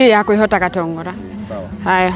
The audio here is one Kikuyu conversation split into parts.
Ya kwihota gatong'ora. Sawa. Haya.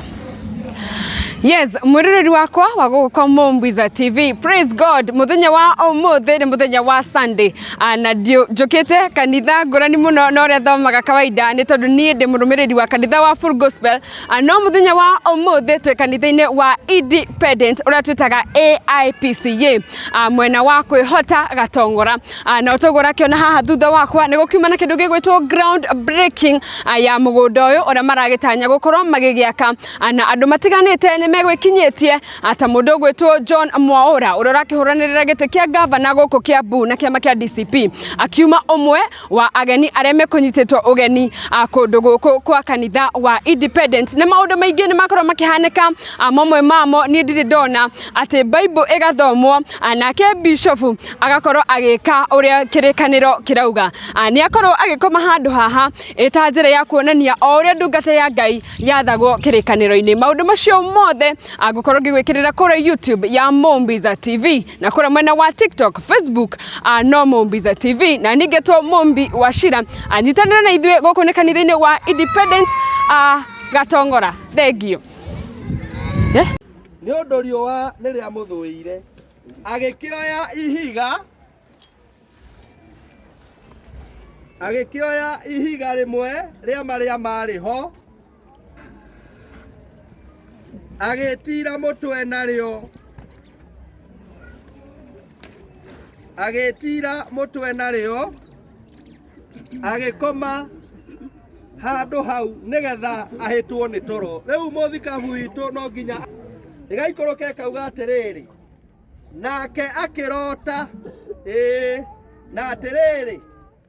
Yes, mwiroreri wakwa wa gũkũ kwa Mombwiza TV. Praise God. Muthenya wa ũmũthĩ nĩ mũthenya wa Sunday. Na njũkĩte kanitha ngũrani mũno na ũrĩa thomaga kawaida nĩ tondũ niĩ ndĩ mũrũmĩrĩri wa kanitha wa Full Gospel. No mũthenya wa ũmũthĩ twĩ kanitha-inĩ wa Independent ũrĩa twĩtaga AIPCA, mwena wa kwĩhota Gatong'ora. Na ũtoguo ũrakĩona haha thutha wakwa nĩ gũkiuma na kĩndũ gĩgwĩtwo ground breaking ya mũgũnda ũyũ ũrĩa maragĩtanya gũkorwo magĩgĩaka, na andũ matiganĩte nĩ megwĩkinyĩtie, ta mũndũ ũgwĩtwo John Mwaura ũrĩa ũrakĩhũranĩrĩra gĩtĩ kĩa gavana gũkũ Kiambu na kĩama kĩa DCP, akiuma ũmwe wa ageni arĩa mekũnyitĩtwo ũgeni kũndũ gũkũ kwa kanitha wa Independent. Nĩ maũndũ maingĩ nĩ makorwo makĩhanĩka, mamwe mamo niĩ ndirĩ ndona atĩ Bible ĩgathomwo, nake bishofu agakorwo agĩka ũrĩa kĩrĩkanĩro kĩrauga. Nĩ akorwo agĩkoma handũ haha ĩta njĩra ya kuonania o ũrĩa ndungata ya Ngai yathagwo kĩrĩkanĩro-inĩ. Maũndũ macio mothe ngũkorwo ngĩgwĩkĩrĩra kũrĩa YouTube ya Mombiza TV na kũrĩa mwena wa TikTok, Facebook, no Mombiza TV, na ningĩ Mombi wa Shira. Nyitanĩra na ithuĩ gũkũ nĩ kanitha-inĩ wa Independent, Gatong'ora. Thank you. Yeah. Nĩ ũndũ riũa nĩ rĩamũthũire, agĩkĩoya ihiga, agĩkĩoya ihiga rĩmwe rĩa marĩa maarĩ ho, agĩtiira mũtwe narĩo, agĩtiira mũtwe narĩo, agĩkoma handũ hau nĩgetha ahĩtwo nĩ toro. Rĩu mũthikabu witũ no nginya ĩgaikũrũke ĩkauga atĩrĩrĩ, nake akĩrota, ĩĩ, na atĩrĩrĩ,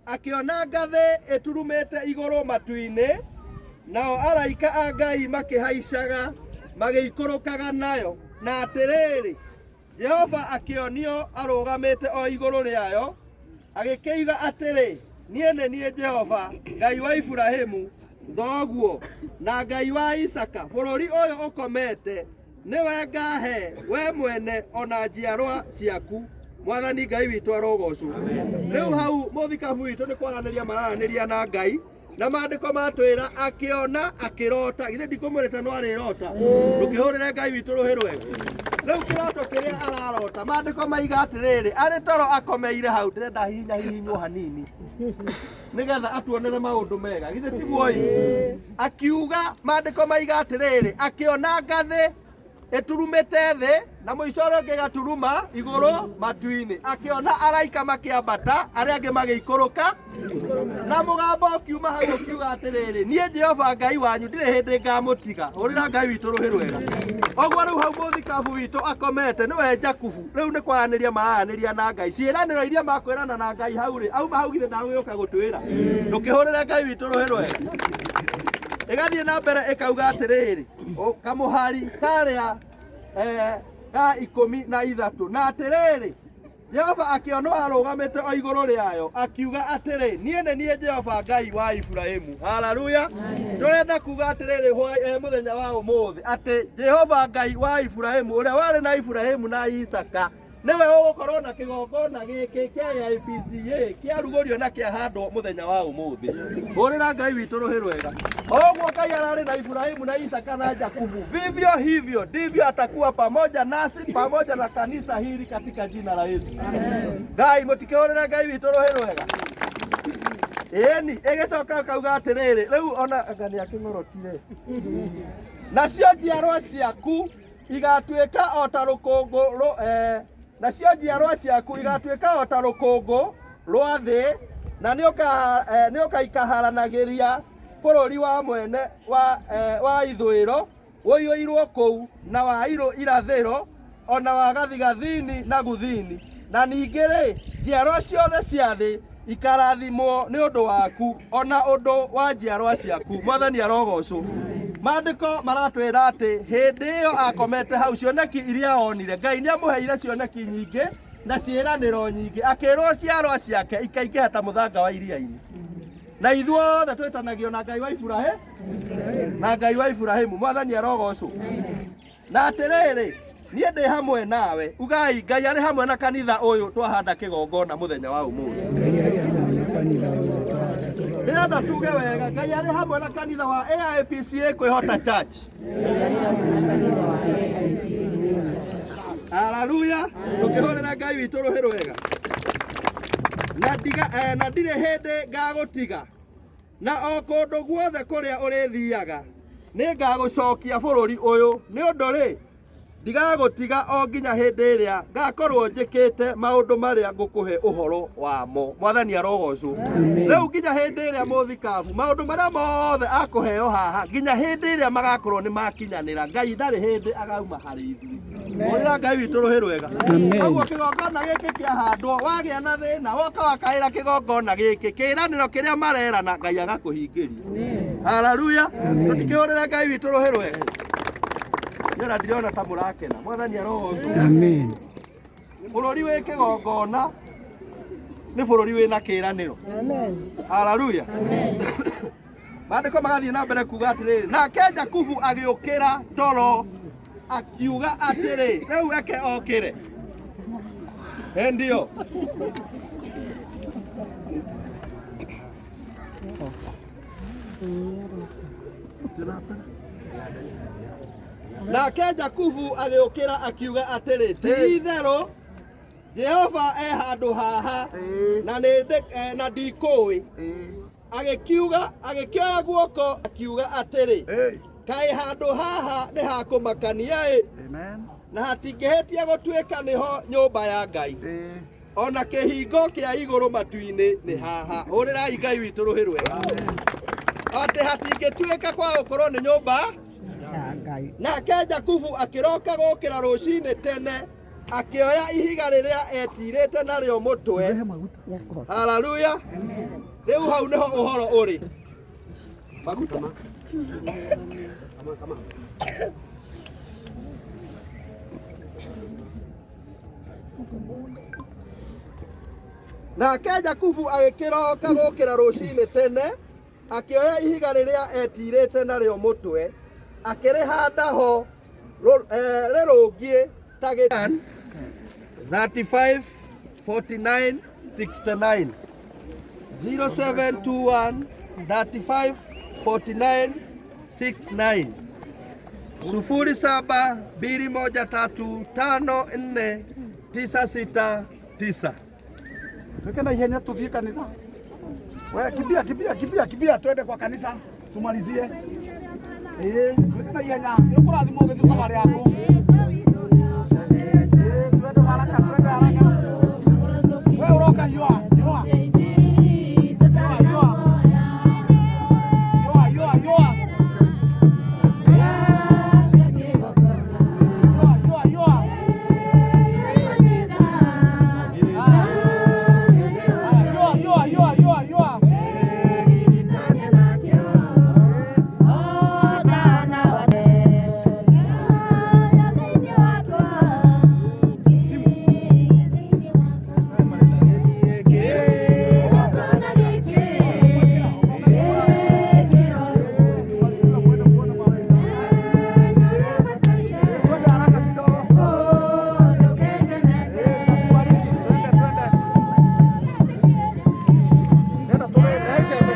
akĩona ngathĩ ĩturumĩte igũrũ matu-inĩ, nao araika a Ngai makĩhaicaga magĩikũrũkaga nayo. Na atĩrĩrĩ, Jehova akĩonio arũgamĩte o igũrũ rĩayo, agĩkĩiga atĩrĩ, niĩ nĩ niĩ Jehova Ngai wa Iburahĩmu thoguo na Ngai wa Isaka. Bũrũri ũyũ ũkomete nĩwe ngahe we mwene ona njiarwa ciaku. Mwathani Ngai witũ arogocwo. Rĩu hau mũthikabu witũ nĩ kwaranĩria mararanĩria na Ngai, na maandĩko matwĩra akĩona akĩrota. Githĩ ndikũmwĩrĩte no arĩrota? Ndũkĩhũrĩre Ngai witũ rũhĩ rwega. Rĩu kĩroto kĩrĩa ararota, maandĩko maiga atĩrĩrĩ, arĩ toro akomeire hau, ndĩrenda hihinya hihinywo hanini nĩgetha atuonere maũndũ mega. Githĩ tiguo ĩ? Akiuga, maandĩko maiga atĩrĩrĩ, akĩona ngathĩ ĩturumĩte thĩ na mũico ũrĩa ũngĩ ĩgaturuma igũrũ matu-inĩ, akĩona araika makĩambata, arĩa angĩ magĩikũrũka, na mũgambo ũkiuma hau ũkiuga atĩrĩrĩ, niĩ Jehova Ngai wanyu ndirĩ hĩndĩ ngamũtiga. Hũrĩra Ngai witũ rũhĩ rwega. Ũguo rĩu hau mũthikabu witũ akomete nĩwe Jakubu, rĩu nĩ kwaranĩria mararanĩria na Ngai. Ciĩranĩro iria makwĩrana na Ngai hau rĩ, auma hau githĩ ndagũgĩũka gũtwĩra? Ndũkĩhũrĩre Ngai witũ rũhĩ rwega. Ĩgathiĩ na mbere ĩkauga atĩrĩrĩ, kamũhari karĩa ka 13, na atĩrĩrĩ, Jehova akĩonwo arũgamĩte o igũrũ rĩayo, akiuga atĩrĩ, niĩ nĩ niĩ Jehova Ngai wa Iburahĩmu. Haleluya. Tũrenda kuga atĩrĩrĩ mũthenya wa ũmũthĩ atĩ Jehova Ngai wa Iburahĩmu ũrĩa warĩ na Iburahĩmu na Isaka nĩwe ũgũkorwo na kĩgongona gĩkĩ kĩa AIPCA kĩarugũrio na kĩahandwo mũthenya wa ũmũthĩ. Hũrĩra Ngai witũ rũhĩ rwega. Ũguo Ngai ararĩ na Iburahĩmu na Isaka na Jakubu, vivyo hivyo ndivyo atakuwa pamoja nasi pamoja na kanisa hili katika jina la Yesu. Ngai mũtikĩhũrĩre Ngai witũ rũhĩ rwega. Ĩni ĩgĩcoka ĩkauga atĩrĩrĩ, rĩu ona anga nĩ akĩng'orotire, nacio njiarwa ciaku igatuĩka o ta rũkũngũ nacio njiarwa ciaku igatuĩka o ta rũkũngũ rwa thĩ, na nĩ ũkaikaharanagĩria bũrũri wa mwene wa ithũĩro ũiyũirwo kũu, na wa irathĩro, ona wa gathigathini na guthini. Na ningĩ rĩ, njiarwa ciothe cia thĩ ikarathimwo nĩ ũndũ waku, ona ũndũ wa njiarwa ciaku. Mwathani arogocwo. Maandĩko maratwĩra atĩ hĩndĩ ĩyo akomete hau, cioneki iria onire, Ngai nĩ amũheire cioneki nyingĩ na ciĩranĩro nyingĩ, akĩrwo ciarwa ciake ikaingĩha ta mũthanga wa iria-inĩ. Na ithuothe twĩtanagio na Ngai wa Iburahĩmu, na Ngai wa Iburahĩmu. Mwathani arogocwo. Na atĩrĩrĩ, niĩ ndĩ hamwe nawe. Ugai Ngai arĩ hamwe na kanitha ũyũ twahanda kĩgongona mũthenya wa ũmũthĩ. Ngai arĩ hamwe na kanitha ũyũ twahanda kĩgongona. Ndĩrenda tuge wega, Ngai arĩ hamwe na kanitha wa AIPCA Kwĩhota Church. Haleluya. Tũkĩhũrĩra Ngai witũ rũhĩ rwega. Na ndiga na ndirĩ hĩndĩ ngagũtiga, na o kũndũ guothe kũrĩa ũrĩthiaga nĩ ngagũcokia bũrũri ũyũ. Nĩ ũndũ rĩ, ndigagũtiga o nginya hĩndĩ ĩrĩa ngakorwo njĩkĩte maũndũ marĩa ngũkũhe ũhoro wamo. Mwathani arogocwo. Rĩu nginya hĩndĩ ĩrĩa mũthikabu maũndũ marĩa mothe akũheo haha, nginya hĩndĩ ĩrĩa magakorwo nĩ makinyanĩra, Ngai ndarĩ hĩndĩ agauma harĩ ithuĩ. Hũrĩra Ngai witũ rũhĩ rwega. Koguo kĩgongona gĩkĩ kĩahandwo, wagĩa na thĩna woka wakaĩra kĩgongona gĩkĩ, kĩĩranĩro kĩrĩa marerana Ngai agakũhingĩria. Haleluya. Tũtikĩhũrĩre Ngai witũ rũhĩ rwega. Nyona ndirona ta mũrakena. Mwathani arogocwo. Amen. Bũrũri wĩ kĩgongona nĩ bũrũri wĩna kĩĩranĩro. Haleluya. Maandĩko magathiĩ na mbere kuga atĩrĩrĩ, nake Jakubu agĩũkĩra toro akiuga atĩrĩ, rĩu reke okĩre. Ndio. Nake Jakubu agĩũkĩra akiuga atĩrĩ, ti itherũ Jehova e handũ haha na na ndikũĩ. Agĩkiuga, agĩkĩoya guoko akiuga atĩrĩ, kaĩ handũ haha nĩ ha kũmakania ĩ, na hatingĩhĩtia gũtuĩka nĩho nyũmba ya Ngai, ona kĩhingo kĩa igũrũ matu-inĩ nĩ haha. Hũrĩrai Ngai witũ rũhĩ rwega. Atĩ hatingĩtuĩka kwa gũkorwo nĩ nyũmba. Nake Jakubu akĩroka gũkĩra rũcinĩ tene, akĩoya ihiga rĩrĩa etirĩte narĩo mũtwe. Haleluya. Rĩu hau nĩho ũhoro ũrĩ. Maguta. Nake Jakubu agĩkĩroka gũkĩra rũcinĩ tene, akĩoya ihiga rĩrĩa etirĩte narĩo mũtwe, akĩrĩhanda ho rĩrũngiĩ ta 35 49 69 0721 35 49 69 0721354969. Tweke na ihenya tuthie kanitha. We kimbia kimbia kimbia kimbia twende kwa kanisa tumalizie. Tweke na ihenya. Nĩ ũkũrathimwo ũgĩthiĩ thabarĩ yaku. Twende haraka, twende haraka. We ũroka hiũa, hiũa. Hiũa, hiũa. Hiũa, hiũa, hiũa. Hiũa, hiũa, hiũa. Hiũa, hiũa, hiũa, hiũa, hiũa. Twende haraka kidogo. Tubariki, twende, twende. Nenda tulele, icembe.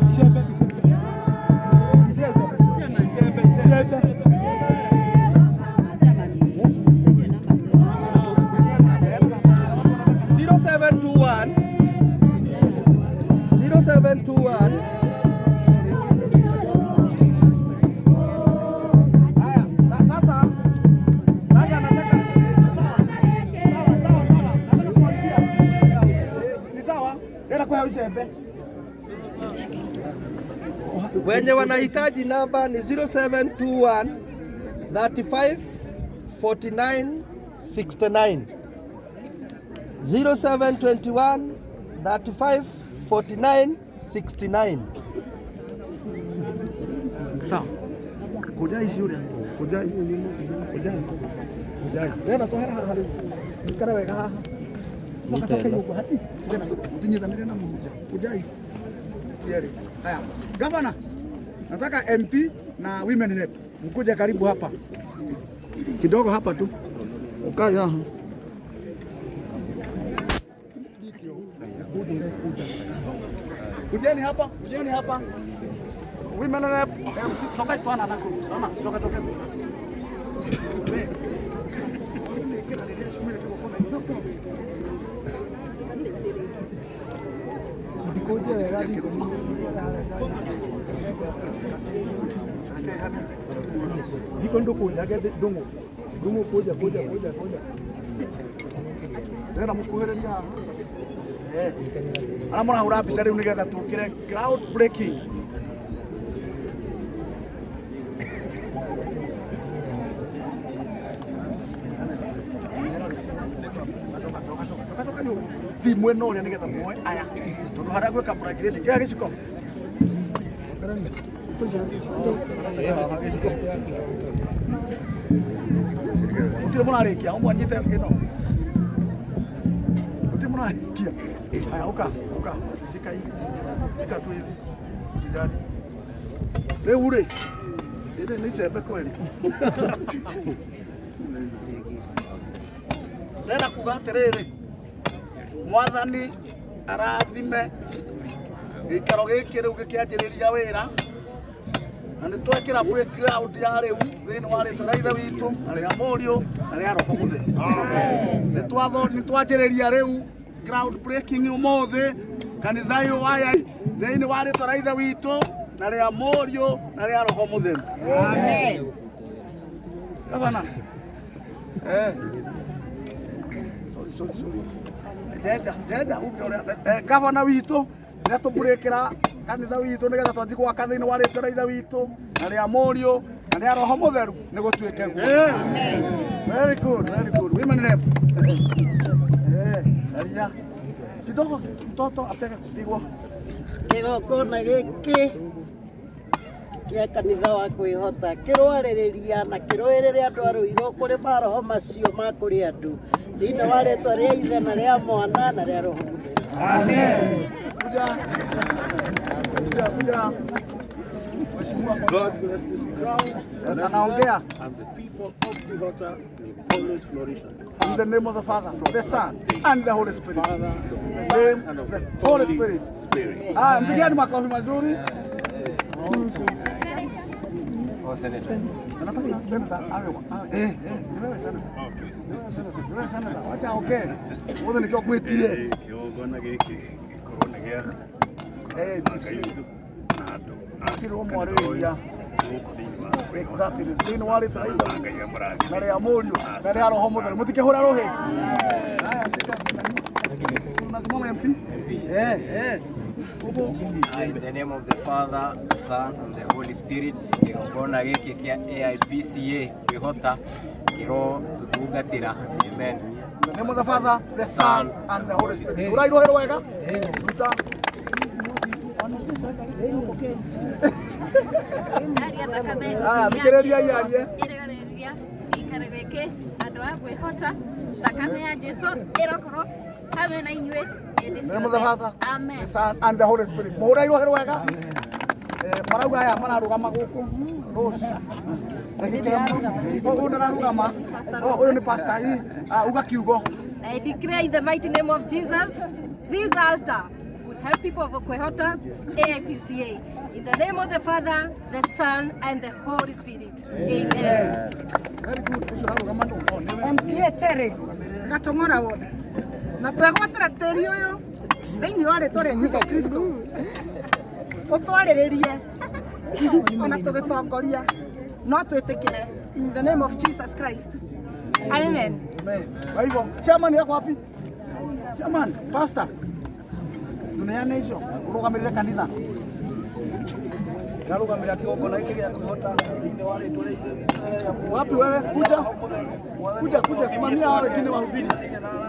Icembe, icembe. Icembe, icembe. 0721 0721 Haya, sasa sasa nataka sawa sawa sawa, nataka kumalizia. Ni sawa? Nenda kwa icembe. Wenye wanahitaji namba ni 0721 35 49 69 0721 35 49 69. Sawa. Kujai ici ũrĩa. Kujai. Kujai. Kujai. Nenda twehera haha rĩu. Ikara wega haha. Toka toka ũguo hadi. Ngena tinyitanĩre na mũhunjia. Kujai. Cierĩ. Haya. Gavana. Nataka MP na women rep. Mkuje karibu hapa. Kidogo hapa tu. Ukae haha. Kujeni hapa, kujeni hapa. Women rep, MC, toka twana na kuru. Mama, toka toka. Ziko ndo kuja ke dungu. Dungu kuja kuja kuja kuja. Ndĩrenda mũkuhĩrĩria haha. Eh. Arĩa mũrahũra mbica rĩu nĩgetha tũkĩre ground breaking. Thi mwena ũrĩa nĩgetha muoe aya tondũ harĩa gwĩka breaking kĩa gĩciko. Ĩ haha gĩciko. Gũtirĩ mũrarĩkia ũmwe anyite ĩno. Gũtirĩ mũrarĩkia. Haya ũka ũka shika hii. Shika tu hivi. Usijali. Rĩu rĩ ĩrĩ nĩ icembe kweli. Ndĩrenda kuga atĩrĩrĩ, mwathani arathime gĩikaro gĩkĩ rĩu gĩkĩanjĩrĩria wĩra na nĩ twekĩra breakground ya rĩu thĩinĩ wa rĩtwa rĩa ithe witũ na rĩa mũriũ na rĩa roho mũtheru. Nĩ twanjĩrĩria rĩu ground breaking ũmũthĩ kanitha ũyũ wa thĩinĩ wa rĩtwa rĩa ithe witũ na rĩa mũriũ na rĩa roho mũtheru. Gavana. Eh. Sorry, sorry, sorry. Ndenda, ndenda uge ũrĩa gavana witũ nĩ atũbũrĩkĩra kanitha witũ nĩgetha twanjie gwaka thĩinĩ wa rĩtwa rĩa ithe witũ na rĩa mũriũ na rĩa roho mũtheru nĩ gũtuĩke guo. Very good, very good. Women rep. Aria. Kidogo mtoto apeke kupigwa. Kĩgongona gĩkĩ kĩa kanitha wa kwĩhota kĩrwarĩrĩria na kĩrũĩrĩre andũ a Ruiru kũrĩ maroho macio ma kũrĩ andũ thĩinĩ wa rĩtwa rĩa ithe na rĩa mwana na rĩa roho mũtheru. Amen. Kuja. Kuja, kuja. Mheshimiwa God bless this ground anaongea. and the people of Kwihota may always flourish. In the name of the Father, the Son, and the Holy Spirit. Father, In the name and of of the the Holy Holy Spirit. Spirit. Ah, mpigieni makofi mazuri. Anataka senator awe ni wewe senator. Ni wewe senator. Ni wewe senator. Wacha ongee. Mothe nikio ngwĩtire. Kĩgongona gĩkĩ gĩkorwo nĩ gĩa Eh, Ngai witũ na andũ a Kirwo mwarĩrĩria. gũkũ thĩinĩ wa Exactly. Thĩinĩ wa rĩtwa rĩa Ithe Ngai amũrathime. na rĩa mũriũ na rĩa roho mũtheru. Mũtikĩhũra rũhĩ. Haya, shika. Unasimama MP? Eh. Huko. In the name of the Father, the Son, and the Holy Spirit, kĩgongona gĩkĩ kĩa AIPCA kwĩhota kĩro tũtungatĩra. Amen. In the name of the Father, the Son, and the Holy Spirit. Urai rohe wega. Ruta. Aya, thikĩrĩria iarie. Ĩrarĩrĩria gĩikaro gĩkĩ andũ a kwĩhota thakame ya Jesũ ĩrokorwo hamwe na inyuĩ hĩndĩ In the name of the ciothe. Father, Amen. the Son, and the Holy Spirit. Mũhũrai rohe wega. Marauga aya mararũgama gũkũ. Rose. Ũyũ ndararũgama. Ũyũ nĩ pastor hii. Ah, uga kiugo. I declare in the mighty name of Jesus, this altar will help people of Kwihota, AIPCA. In the name of the Father, the Son, and the Holy Spirit. Amen. Very good. Ũcio ũrarũgama nũ? Oh, nĩwe. MCA Terry Gatong'ora ward na twegwatĩra tĩri ũyũ thĩinĩ wa rĩtwa rĩa Jesũ Kristo ũtwarĩrĩrie ona tũgĩtongoria no twĩtĩkĩre in the name of Jesus Christ. Amen. Amen. Kwa hivyo chairman yako wapi? Chairman, faster. Tuneane icio ũrũgamĩrĩre kanitha. Ndarũgamĩrĩra kĩgongona gĩkĩ gĩa kwĩhota thĩinĩ wa rĩtwa rĩa ithe witũ na rĩa mũriũ Wapi wewe? Kuja. Kuja kuja, simamia hao wengine wahubiri.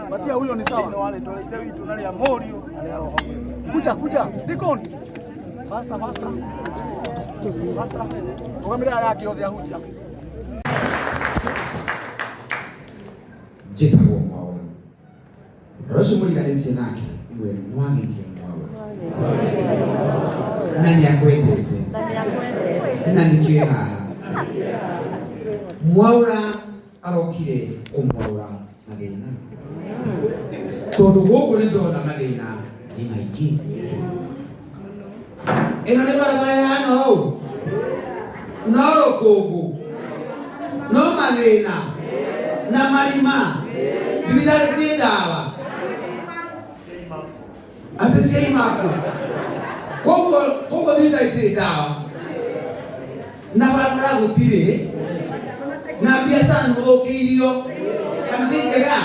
Patia huyo ni thĩinĩ sawa. wa rĩtwa rĩa ithe witũ na rĩa mũriũ na rĩa roho mũtheru. Kuja kuja. Deacon. Faster faster. Faster. Rũgamĩrĩra arĩa angĩ othe ahunjia. Njĩtagwo Mwaũra. Rora ũcio mũriganĩtie nake mwĩre nĩ wagĩirio nĩ Mwaũra na nĩ akwendete na nĩkĩo haha. Mwaũra arokire kũmwaũra mathĩna tondũ gũkũ nĩ ndona mathĩna nĩ maingĩ. no ũ no rũkũngũ no mathĩna na marima thibitarĩ ciĩ ndawa atĩ cia imaku koguo koguo thibitarĩ itirĩ ndawa na barabara gũtirĩ na biacara nĩ mũthũkĩirio kana nĩ njega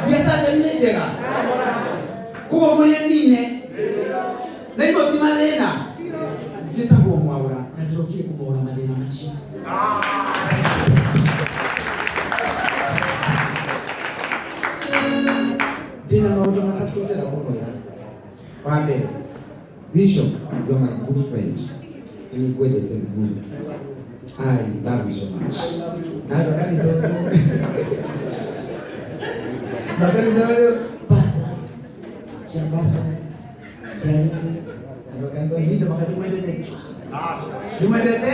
biacara cianyu nĩ njega koguo mũrĩ anine na imwe ti mathĩna njĩtagwo Mwaũra na ndĩrokire kũmora mathĩna macio. Ndĩna maũndũ matatũ ndĩrenda kũmwĩra. Wa mbere, Bishop, you're my good friend na nĩ ngwendete mũno. I love you so much. Na andũ a kanitha ũyũ na kanitha ũyũ pastors, chairperson, charity, andũ a kanitha ũyũ nĩ maka ndĩmwendete chwa. Ndĩmwendete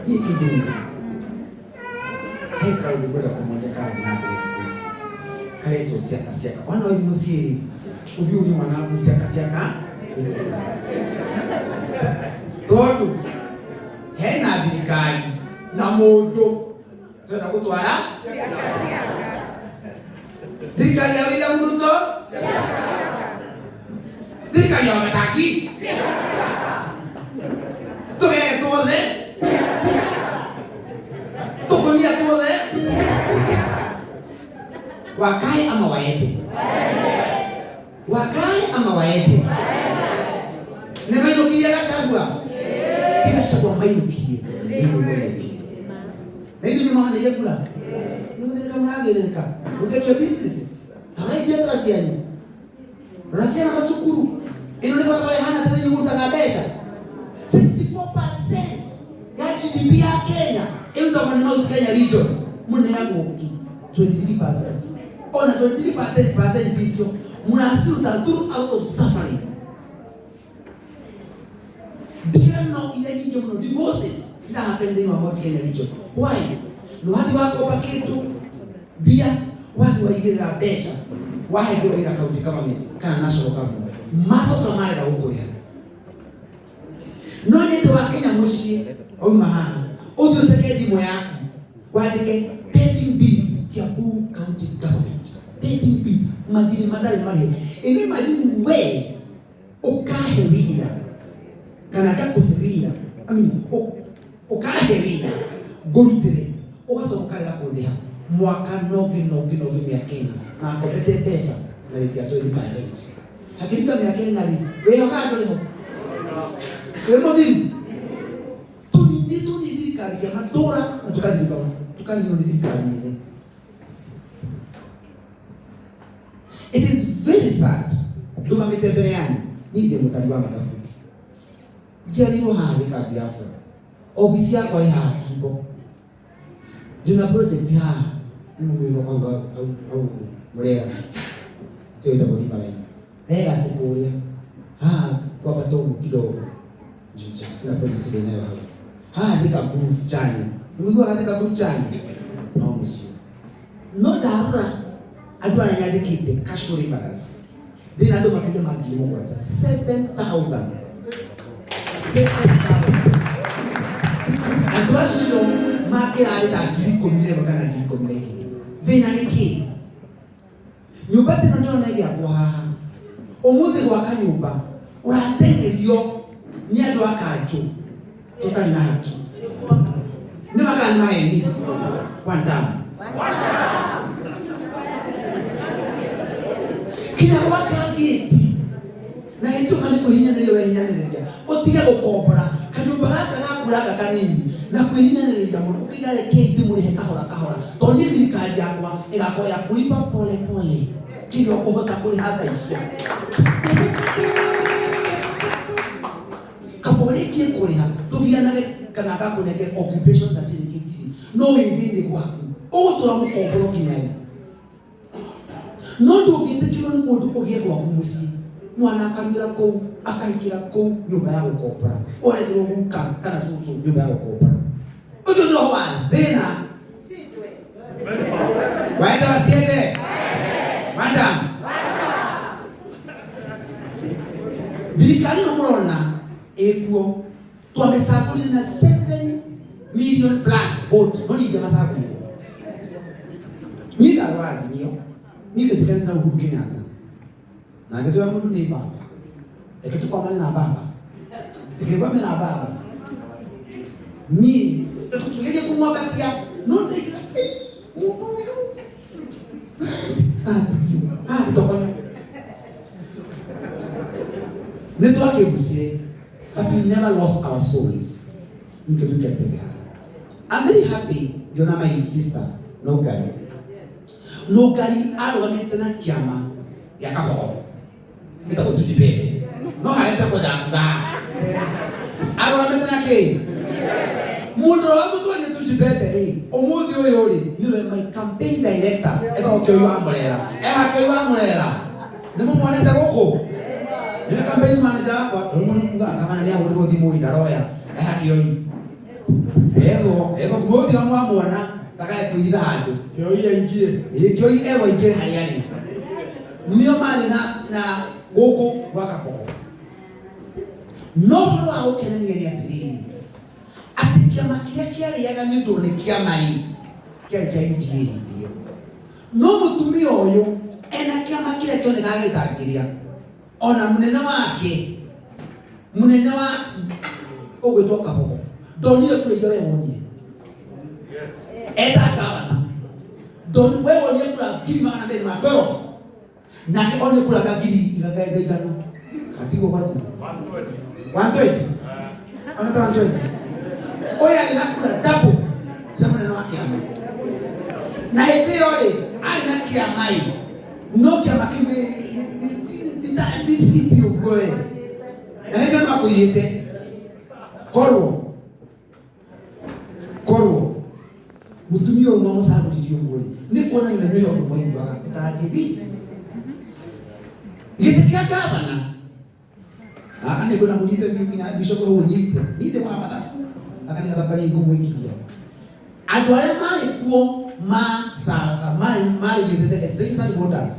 niĩ kĩndũ he kaũndũ ngwenda kũmuonia karathiĩ na mbere thikũ ici karetwo ciaka ciaka wana wathi mũciĩ rĩ ũthiĩ ũrie mwana waku ciaka ciaka nĩ kuga tondũ hena thirikari na mũndũ twenda gũtwara thirikari ya William Ruto, thirikari ya Wamatangi, tũgege tuothe tũkũnia tuothe wakae ama waende, wakae ama waende. Nĩ mainũkirie Gachagua, ti Gachagua mainũkirie, nĩ ithuĩ mainũkirie na ithuĩ nĩ mwaneire kura nĩ mũthĩnĩka mũrathĩnĩka. Look at your businesses, tarai biacara cianyu, rora ciana macukuru ĩno nĩ barabara ĩhana tene inyuĩ mũrutaga mbeca 64% ya GDP ya Kenya ĩrutagwo nĩ Mount Kenya region, mũneagwo ki 23%. Ona 23% icio mũraciruta through out of suffering. Ndiano iria nyingĩ mũno, divorces cirahappen thĩinĩ wa Mount Kenya region. Why? Nĩ wathi wakomba kĩndũ mbia, wathi waigĩrĩra mbeca, wahengerwo wĩra county government kana national government, macoka marega gũkũrĩha. No nyende wakinya mũciĩ wauma haha ũthiĩ ũceke thimũ yaku wandĩke pending bills Kiambu county government, pending bills, mathirĩ matarĩ marĩhe. Ĩno imagine we ũkahe wĩra kana ngakũhe wĩra, I mean, ũkahe wĩra ngũrutĩre ũgacoka ũkarega kũndĩha mwaka nongĩ nongĩ nongĩ mĩaka ĩna na akombete mbeca na rĩti ya 20% hakĩringa mĩaka ĩna rĩ wĩhokaga ndũrĩ ho wĩ mũthiru tũnini tũnini thirikari cia matũra na tũkathirika tũkaninwo nĩ thirikari nene. It is very sad. Ndũgamĩte mbere yanyu niĩ ndĩ mũtari wa mathabu, njiarirwo haha Thika Biafra, obici yakwa ĩ haha Kimbo, ndĩna project haha nĩ mũmĩũno hau hau hau Mũrera ĩyo ĩtagwo Riverine Legacy kũrĩa haha kwambata ũguo kidogo Juja ina project ndĩ nayo hau haha Thika Groove Chanya, nĩmũiguaga Thika Groove Chanya no mũciĩ no ndarora andũ arĩa nyandĩkĩte casual laborers ndĩna andũ makĩria ma 7,000, 7,000 7,000 andũ acio makĩrarĩ ta 11,000 kana 12,000. Thĩna nĩ kĩ? Nyũmba tĩno ndĩrona ĩgĩakwo haha ũmũthĩ, gwaka nyũmba ũrateng'erio nĩ andũ a kanjũ tũtarĩ na haki nĩ makana nĩ maheni. One time kinya gwaka ngĩti na hĩndĩ ĩyo nĩ kwĩhinyanĩrĩria wehinyanĩrĩria ũtige gũkombora kanyũmba gaka gakuranga kanini na kwĩhinyanĩrĩria mũno ũkĩiga rekei ndĩmũrĩhe kahora kahora tondũ niĩ thirikari yakwa ĩgakorwo ya kulipa pole pole kĩrĩa ũkũhota kũrĩha thaa icio kaba ũrĩkie kũrĩha tũgianage kana ngakũnengere occupation certificate no wĩ thĩinĩ gwaku ũgũtũra mũkomboro nginya rĩ? No ndũngĩtĩkĩrwo nĩ mũndũ ũgĩe gwaku mũciĩ mwana akaruĩra kũu akahikĩra kũu nyũmba ya gũkombora ũretherwo guka kana cũcũ nyũmba ya gũkombora. Ũcio nĩ roho wa thĩna. Waende wasiende? Madam, thirikari ĩno mũroka. Ĩkuo twamĩcagũrire na 7 million plus vote, no ningĩ macagũrire niĩ ndarĩ wa Azimio, niĩ ndĩtĩkanĩte na Uhuru Kenyatta na ngĩtwĩra mũndũ nĩ baba, reke tũkwamane na baba, reke ngwame na baba. Niĩ tũkĩgeria kũmwambatia no ndĩgira mũndũ ũyũ atitokonya nĩ twakĩgucire, but we never lost our souls. Nikĩo tũikarĩte thĩ haha. I'm very happy ndiona my sister Nũngari. Nũngari arũgamĩte na kĩama gĩa Kabogo gĩtagwo Tujibende, no harĩa kwenda kuga arũgamĩte na kĩ mũndũ ũrĩa wamũtwarire Tujibende rĩ, ũmũthĩ ũyũ rĩ, nĩwe my campaign director, etagwo Kĩoi wa Mũrera. Eha Kĩoi wa Mũrera, nĩ mũmuonete gũkũ, nĩwe campaign manager wakwa, tondũ mũndũ kuga gavana nĩ ahũrĩrwo thimũ ĩ ndaroya. Eha Kĩoi? Etho etho mũthĩ mwamwona ndakae kwĩhitha handũ. Kĩoi aingie. Ĩ Kĩoi ewo aingĩre harĩa arĩ. Nĩo marĩ na gũkũ gwa Kabogo. No ũhoro wa gũkenania nĩ atĩrĩrĩ, atĩ kĩama kĩrĩa kĩarĩaga nĩ ũndũ nĩ kĩama rĩ, kĩarĩ kĩa UDA hĩndĩ ĩyo, no mũtumia ũyũ ena kĩama kĩrĩa kĩonekaga gĩtangĩrĩa ona mũnene wake, mũnene wa ũgwĩtwo Kabogo, ndonire kura iria we wonire eta gavana. Ndoni we wonire kura 212,000, nake onire kura ka 500,000 katigwo gwatire 120, ona ta 120. Ũyũ arĩ na kura double cia mũnene wa kĩama, na hĩndĩ ĩyo rĩ, arĩ na kĩama ĩ, no kĩama kĩu DCP ũguo we, na hĩndĩ ĩyo nĩ makũiyĩte. Korwo mũtumia ũyũ mwamũcagũririe ũguo rĩ, nĩ kuonania na inyuĩ he ũndũ mwaiguaga ũtarathiĩ bi gĩtĩ kĩa gavana. Aka nĩ kwĩna mũnyite nginya bishop hau ũnyite niĩ ndĩ wa mathabu, aka nĩ gathabu kanini ngũmwĩkiria. Andũ arĩa marĩ kuo ma marĩ marĩ as registered voters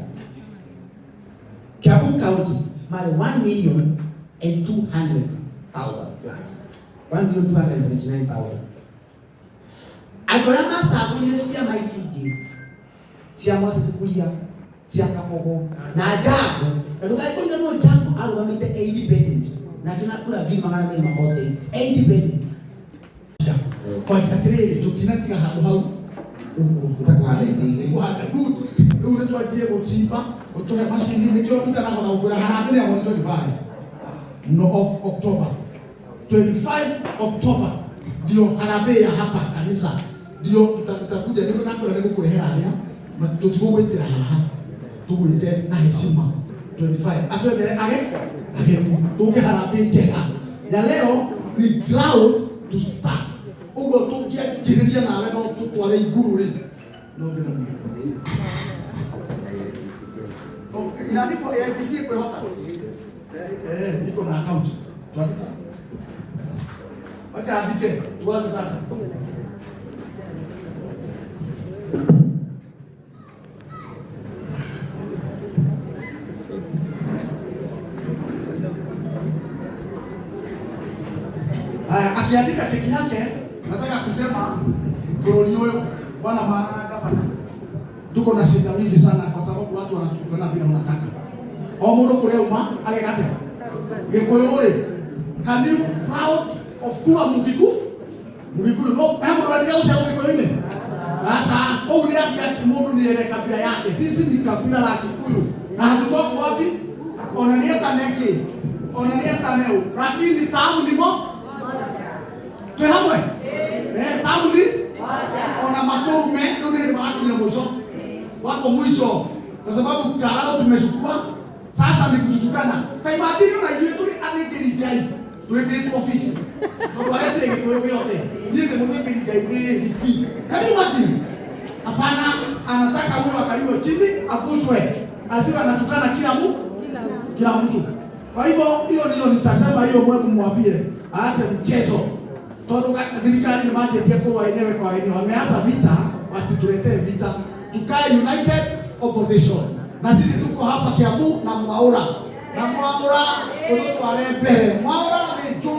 Kiambu County marĩ 1 million and 200,000 plus, 1 million 279,000. Andũ arĩa macagũrire ciama ici ingĩ cia Moses Kuria, cia Kabogo na Jango, na ndũkae kũriganĩrwo Jango arũgamĩte e independent na akĩona kura 248,000 e independent. Kwandĩka atĩrĩrĩ, tũtinatiga handũ hau. Ũguo ũtakũhanda indo. Kũhanda, good. Rĩu nĩ twanjie gũchimba, ũtũhe macini, nĩkĩo itanahota gũkwĩra harambee nĩ ya 25 no of October, 25 October ndio harambee ya hapa kanisa, ndio tutakuja nĩguo nakwĩra nĩ gũkũrehera arĩa na tũtigũgwĩtĩra haha, tũgwĩte na heshima 25 atwethere age ageni tũke harambee njega. Ya leo ni ground to start, ũguo tũngĩanjĩrĩria nawe no tũtware iguru rĩ, no ngĩna inaandikwa AIPC kwĩhota. Niko na account. Tuanze. Wacha andike, tuanze sasa. Haya, akiandika cheki yake, nataka kusema bũrũri ũyũ, bwana Mara na gavana, tuko na shida mingi sana kwa sababu watu wanatukana vile wanataka. O mũndũ kũrĩa uma ageka atĩa? Gĩkũyũ rĩ, can you proud of kuwa Mũgĩkũyũ? Mũgĩkũyũ no he mũndũ wendire gũciarwo Gĩkũyũ-inĩ? Sasa kũu nĩ ati ati mũndũ nĩ ere kabila yake. Sisi ni kabila la Kikuyu na hatutoki wapi, ona nĩ etane kĩ, ona nĩ etane ũ, lakini tamu ni mo twĩ hamwe, tamu ni ona matũrume. Rĩu nĩ marakinyĩra mũico wako mwisho, kwa sababu karao tumechukua, sasa ni kututukana. Ta imagine ona ithuĩ tũrĩ athĩnjĩri Ngai twĩtĩtwo ofisi tondũ aretire Gĩkũyũ gĩothe, niĩ ndĩ mũthĩnjĩri Ngai ndĩ hiki. Can you imagine? Hapana, anataka huyo akaliwe chini, afuzwe, asiwe anatukana kila mtu. Kwa hivyo hiyo ndio nitasema hiyo, mwebu mwambie aache mchezo, tondu thirikari nĩ manjĩtie kũrũa wenyewe kwa wenyewe, wameanza vita, wasituletee vita, tukae united opposition, na sisi tuko hapa Kiambu na Mwaura, na Mwaura ũtũtware mbere. Mwaura nĩ njũĩ.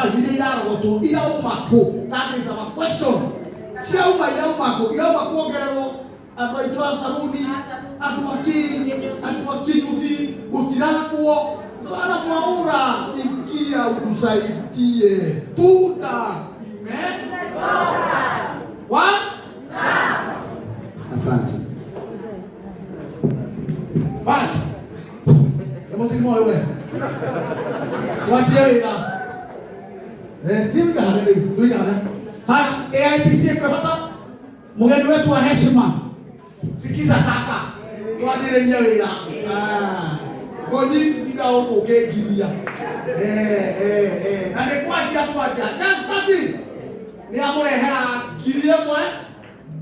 5 iria irarogotwo irauma kũ? That is our question. Ciauma irauma kũ? Irauma kuongererwo andũ aitũ a saruni, andũ a kĩ, andũ a kinyuthi, gũtirakwo. Bwana Mwaura, ingia utusaidie, punda ime One? Asante. Basi. Kama moyo wewe. Tuachie wĩra. Eh, thiĩ wĩigane rĩu, wĩigane. Haya, AIPC kwĩhota mgeni wetu wa heshima. Sikiza sasa. Twanjĩrĩrie wĩra. Ah. Ngonyi ndiga gũkũ ũkĩngiria. Eh, eh, eh. Na nĩ kwanjia kwanjia. Just starting. Nĩ amũrehera 1,000,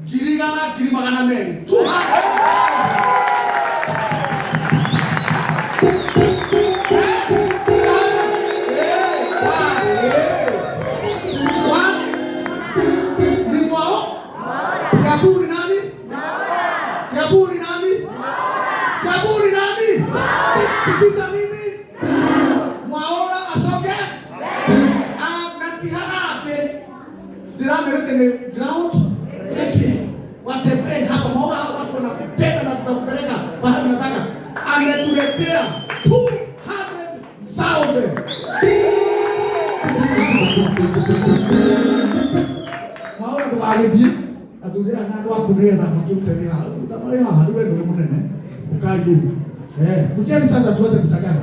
100,000, 200,000. 200,000. Ni mwao? Kiambu ni nani? Kiambu ni nani? Kiambu ni nani? Sikiza mimi. Mwaura acoke. Ah, na ti harambee. Ndĩramerĩte nĩ ground breaking. Watembee hapa Mwaura, hao watu wanakupenda na tutakupeleka mahali unataka. Ametuletea 200,000. Mwaura ndũgagĩthiĩ athuri aya na andũ aku nĩgetha makĩrute wĩra haha. Ũtamarĩ haha rĩu we nĩwe mũnene ũkarie rĩu. Eh, kujeni sasa tuanze kutangaza.